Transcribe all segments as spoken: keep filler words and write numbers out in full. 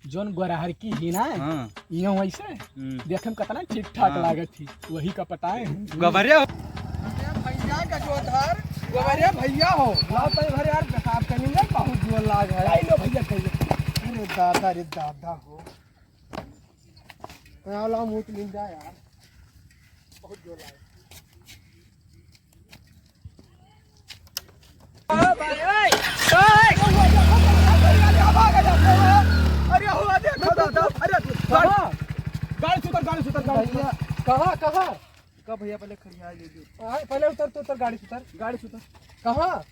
जौन गोरहर की ही ना, हाँ। इहो वैसे। हम्म। देखे में कितना ठीक ठाक हाँ। लागत ही, वही का पटाए हैं। गबरिया हो। अरे भैया गजोधर, अरे भैया हो, लाओ तो इधर यार, पेशाब करेंगे, बहुत जोर लाग है। आई लो भैया, कहिए। अरे दादा रे दादा हो। लाओ, लाओ, मुंह तो मिल जाए यार, बहुत जोर लाग है। अरे हुआ, देखो दादा, अरे गाड़ी, गाड़ी से उतर, गाड़ी से उतर, गाड़ी से उतर। भैया, कहाँ, कहाँ? का भैया, पहले खड़िया ले लो। हाँ, पहले उतर, तो उतर, गाड़ी से उतर। गाड़ी से उतर। कहाँ?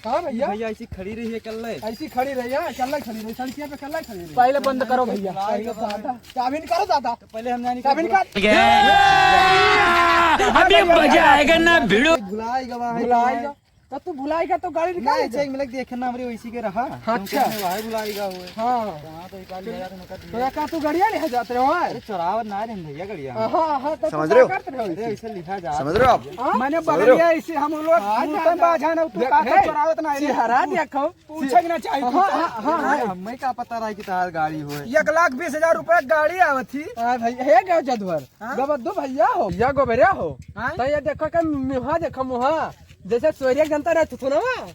कहाँ भैया? भैया, ऐसी खड़ी रही है, कल्ले। ऐसी खड़ी रही है, कल्ले खड़ी रही, सड़किया पे कल्ले खड़ी रही। पहले बंद करो भैया। पहले दादा, चाबी निकालो दादा। तो पहले हम जाने चाबी निकाल। अभी मजा आएगा ना भिड़ू। भुलाएगा वहाँ। भुलाएगा। तो तू भुलाएगा तो गाड़ी निकाल नहीं, दे। चेक मिलक देखे ना, हमरे वैसी के रहा। हाँ, अच्छा। हमने वहाँ भुलाएगा हुए। हाँ। वहाँ तो एक बार लिया तो मैं कर तो दिया। या का तू गड़िया ले जात रहे हो, हाँ? अरे, चोरावत ना रहे भैया गड़िया। हाँ, हाँ, तो समझ तू रहे हो? का करत रहे हो अरे, ऐसे? ऐसे लिखा जा हाँ? समझ रहे हो आप? हाँ? माने समझ बगलिया रहे हो? ऐसे हम लोग हाँ, भूतन जा, जा। बाझा ना, तू देख, का हे, चोरावत ना रहे? चेहरा देखो। पूछे के ना चाहिए हाँ, तू। हाँ, हाँ, हाँ। अरे, हमें का पता रहा कि तहार गाड़ी होए। एक लाख बीस हजार रुपया गाड़ी आवत थी। हाँ भाई, हे गजोधर। हाँ? गबद्दू भैया हो, या गोबरिया हो। हाँ? तो ये देखो के मुहा देखो, मुहा। जैसे सूर्य के जनता रहे थुथुनवा,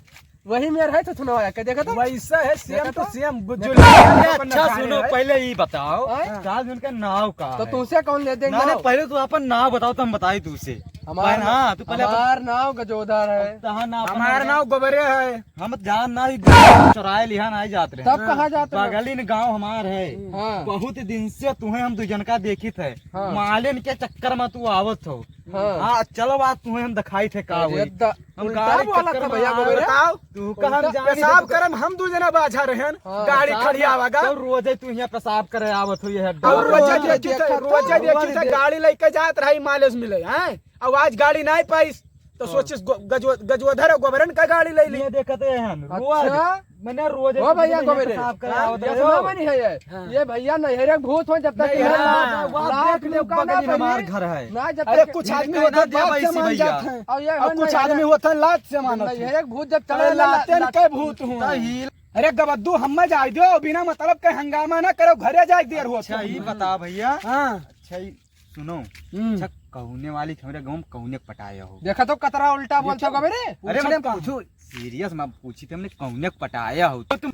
वही मेर है थुथुनवा के, देखो तो। वैसा है, same देखो to तो। same, देखो। जो अरे, अच्छा सुनो, पहले ई बताओ, हाँ? का उनका नाव का तो है? तुमसे कौन ले देंगे ना, ना, नाव? पहले तू अपन नाव बताओ, तो हम बताई तुमसे। हमार पहले, हाँ, तू पहले अपन हमार नाव गजोधर है। तहार नाव अपन हमार बताओ। नाव गोबरे है। हम जान ना ही चुराए लिहा ना ही जात रहे। तब कहाँ जात रहे? बगलिन गाँव हमार है। हाँ। बहुत दिन से तुम्हें हम दू जन का देखित है। हाँ। मालिन के चक्कर में तू आवत हो। हाँ। हाँ, चलो आज तुम्हें हम दिखाई थे का अरे होई। द-, हम उल्टा गाड़ी बोला चक्कर था में भैया, आए। गोबरे। बताओ। तू का हम उल्टा जानी पेशाब थे। करम हम दू जना बाझा रहन, हाँ, गाड़ी पेशाब खड़ी आवागा। तो रोजे तू यहाँ पेशाब करे आवत हो ये अड्डा। और रोजे रोजे देखी थे, देखा था। रोजे देखी रोजे थे, देख- गाड़ी लेके जात रही, मालिश मिले, हैं? अब आज गाड़ी नहीं पाइस, तो हाँ। सोचिस गो-, गजो-, गजोधर और गोबरन का गाड़ी ले ली। ये देखते हैं, रोज। अच्छा। मैंने रोज ओ एक भैया दिन गोबरे। पेशाब करे हाँ? आवत ये रहे सुना हो। मनी है ये। हाँ। ये भैया नैहरे भूत हो, जब तक नहीं, इन्हें हाँ, लाख, वो लाख देख ले, लुका ना बगल में पड़ी। हमार घर है। ना, जब अरे तक कुछ ये आदमी कहना होता दे बात भाई से सी मान भैया। जात हैं। और ये और कुछ नैहरे आदमी होता लात से मानत हैं। नैहरे भूत जब अरे चढ़े ला-, लाते न लात के भूत हुआ। तो हील। अरे गबद्दू, हम्मे जाए दो, बिना मतलब के हंगामा ना करो, घरे जाए देर होत अच्छा, है। ई बता भैया। हाँ। अच्छा, ई सुनो। हम्म। अच्छा, कौने वाली के हमरे गाँव में कौने के पटाया हो? देखा तो कतरा उल्टा बोलता पूछो। गबरे। अरे, पूछो मैंने का? पूछो, serious में पूछी थे हमने, कौने के पटाया हो तो तुम?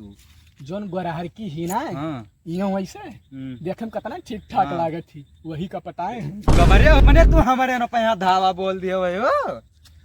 जौन गोरहर की ही ना, हाँ। इहो वैसे। हम्म। देखे में कितना ठीक ठाक हाँ। लागत थी, वही का पटाए हैं। गबरे, मने तू हमरे न पे यहाँ धावा बोल दियो भाई हो।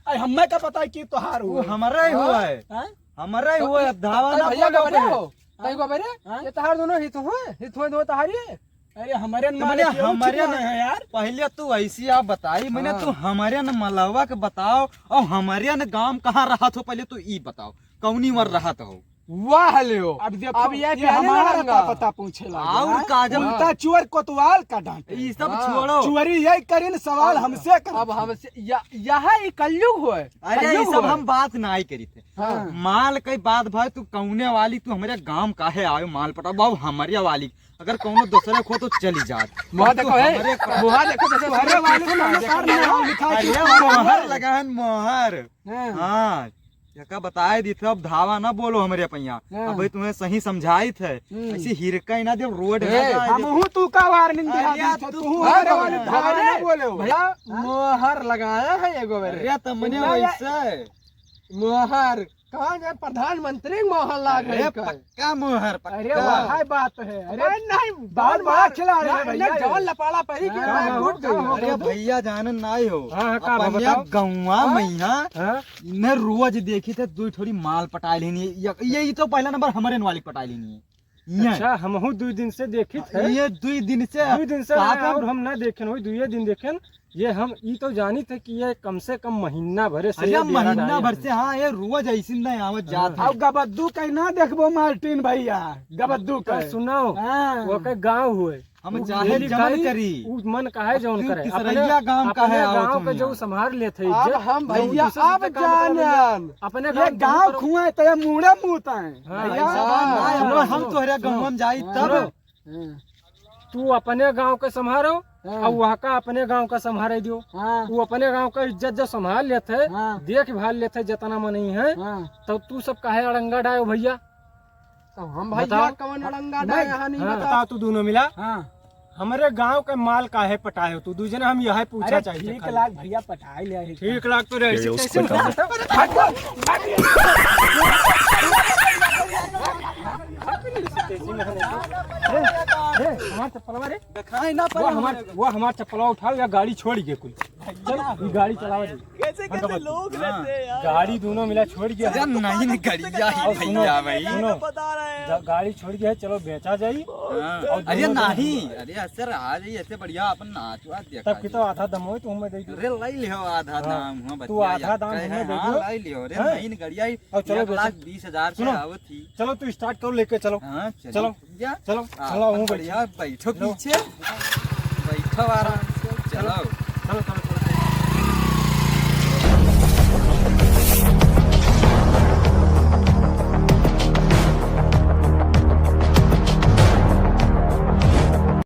अरे, हमें का पता है कि तोहार वो हुआ? हमारा ही हाँ? हुआ है। हाँ? हमारा ही तो हुआ है, धावा अरे ना भैया बोलो गबरे पे। हो। हाँ? तई गबरे? हाँ? ये तहार दोनों हित हुए, हित हुए दो तहारी है। अरे हमारे तो मारे मने क्यों हमारे चिल्ला न, रहे हैं यार? पहले तू ऐसी आप बताई, मने हाँ। तू हमारे न मलवा के बताओ और हमारे न गांव कहाँ रहत हो, पहले तू ई बताओ, कौनी वर रहत हो? वाह ले हो। अब देखो, अब ये ये पहले हमारा लड़ंगा। पता, पता पूछे लगे, और हाँ? का जब उल्टा चोर कोतवाल का डांटे। ई सब हाँ। छोड़ो। चोरी यही करिन, सवाल अब, हमसे कर। अब हमसे, या-, यह ई कलयुग होए, अरे, कलयुग ई सब होए। हम बात ना आई करी थे। हाँ। माल कई बात भाई, तू कौने वाली, तू हमरे गांव काहे आयो माल पटा, बाबू हमरे वाली। अगर कौनो दूसरे को तो चली जात। मुहा तू देखो, ए, हमरे को मुहा देखो, जैसे तुम्हारे सूरज वाले की का सामने देखो, सामने नाम लिखा है अरे कि मोहर लगान मोहर। हाँ। हाँ, यका बताए दी थे, अब धावा ना बोलो हमरे पैया। हाँ। अब भाई तुम्हें सही समझाई थे, हम्म। ऐसी हिरका ही ना दे, रोड ए, ना जाए हम दे। हूँ तू का warning दे अरे दी यार, थे, तू तू हमारे हाँ, वाले हाँ, धावा ना हाँ, बोले हो। भैया, हाँ? मोहर लगाया है एगो मेरे। अरे तो मने ना, वैसे। मोहर। कहाँ जाए प्रधानमंत्री के मोहर लाग अरे गई का? पक्का मोहर, अरे पक्का। वह बात है। अरे अरे नहीं, बार बार बार खिला रहे ना, हैं ना, भैया। जवन लपाड़ा पड़ी के हाँ, बार हाँ, टूट हाँ, गई। हाँ, अरे हाँ। भैया जानन नाई हो। हाँ, हाँ, का अपन बताओ? यहाँ गौवा हाँ? में यहाँ हाँ? ने रोज देखी थे दो थोड़ी माल पटाए लेनी है। ये, ये, ये तो पहला नंबर हमारे वाली पटाए लेनी है। ये। अच्छा, हमहू दुई दिन से देखित है। ये दुई दिन से दुई दिन से का ना, तो और हम ना देखेन, वही दुइये दिन देखेन। ये हम ई तो जानित है कि ये कम से कम महीना भरे से अरे ये बेरा महीना डाले भर हैं। से, हाँ, ये रोज ऐसी नहीं आवत जात हाँ। है। अब गबद्दू कहीं ना देखबो मार्टिन भैया, गबद्दू तो कहीं। सुनाओ, हाँ। वो के गाँव हुए। हम उ चाहे डेली जमन करी, करी। उ मन काहे जौन तू करे? किसरैया अपने, गांव का अपने है, आओ गांव तुम के जो यहाँ। संभार लेत है अब इज्जत, हम जो भैया दूसरे से अब काम करवावे, जानन। अपने ये गांव गांव करो। खुआए तो ये मुड़े मुत है। हाँ, भैया, ऐसा बात ना है, सुनो, हम सुनो, तोहरे सुनो। गांव में जाई हाँ। तब। हाँ। तू अपने गांव के संभारो, हाँ। और वहाँ का अपने गांव का संभारे दियो। हाँ। वो अपने गांव का इज्जत जो संभाल लेत है, हाँ। देखभाल लेत है, जितना मनई है, हाँ। तब तू सब काहे अड़ंगा डायो भैया? तो हम भैया बताओ। कवन अड़ंगा मैं डाहे हनी, हाँ। बताओ। बताओ, तू दोनों मिला। हाँ। हमरे गांव के माल काहे पटाए हो तू? दू जने हम यह पूछा अरे, चाहिए ठीक खाली। लाग भैया पटाए ले आए। ठीक लाग तो रहे। कैसे कैसे उठा? अरे, भाग, भाग, भाग। ए, ए, हमार चप्पलवा रे। दिखाई ना वो पड़े हमार, हमरे को। वो हमार चप्पलवा उठाओ या गाड़ी छोड़ गए कुल। चल, ये गाड़ी चलावा जी। कैसे, कैसे लोग हाँ। रहते हैं यार। गाड़ी दोनों मिला छोड़ गया। अरे नहीं, नहीं, गड़िया ही और सुनो, भैया भाई। सुनो। बता रहे हैं। गा-, गाड़ी छोड़ गया है, चलो बेचा जाई। हाँ। और अरे दोनों नहीं, अरे ऐसे रहा जाई, ऐसे बढ़िया अपन नाच वाच देखा तब कितना जाई। आधा दाम होई तो हमें दे दो। अरे ले लियो आधा हाँ। दाम, हाँ, तू बतिया आधा दाम यार, हमें दे हाँ, दो। ले लियो। अरे हैं? नहीं, नहीं, गड़िया ही और चलो एक लाख बेचो। बीस हजार से सुनो। आवत ही। चलो तू start करो, लेके चलो। हाँ, चलो। चलो। जा। चलो, आ, चलो, अपन हूँ बैठो। बढ़िया बैठो लो। पीछे। बैठो आराम से, चलो। चलो, चलो, चलो।